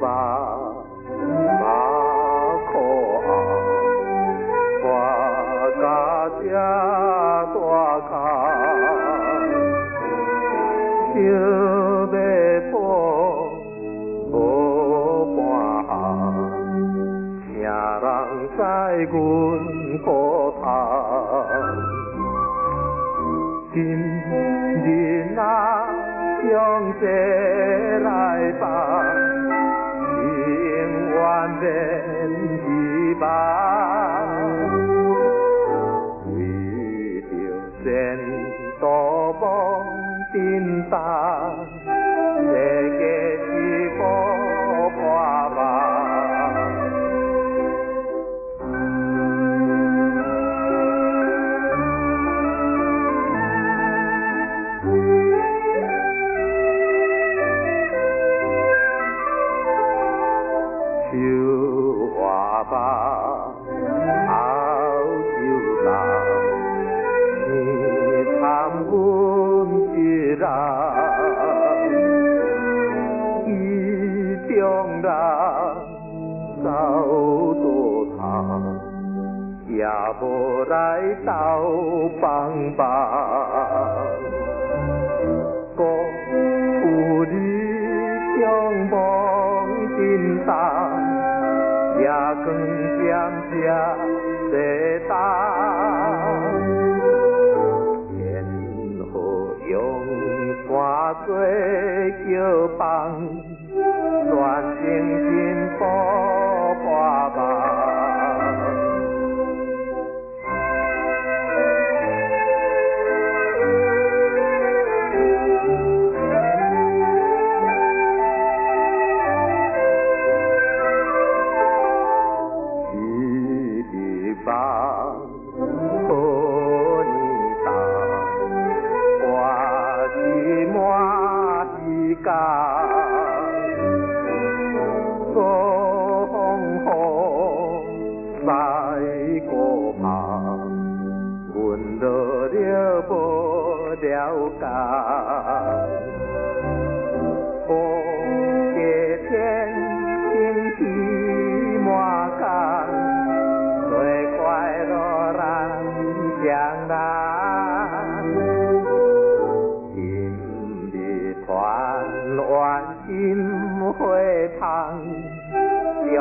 目目箍红，拖甲这大空，想欲补无半项，啥人知阮苦痛？今日若将这来放，永远免希望。为著前途无振动，这个是无破梦。手换目，后手落，天参阮一人，意中人走倒头，也无来斗帮忙。辜负理想梦振动，夜光渐渐西东，烟雨用山做桥房，全情真苦破梦。希望好年头，我是满时间，风雨赛过旁，阮落了无了解。乌鸡天晴天满江，最快乐咱双人，今日团圆心花芳，中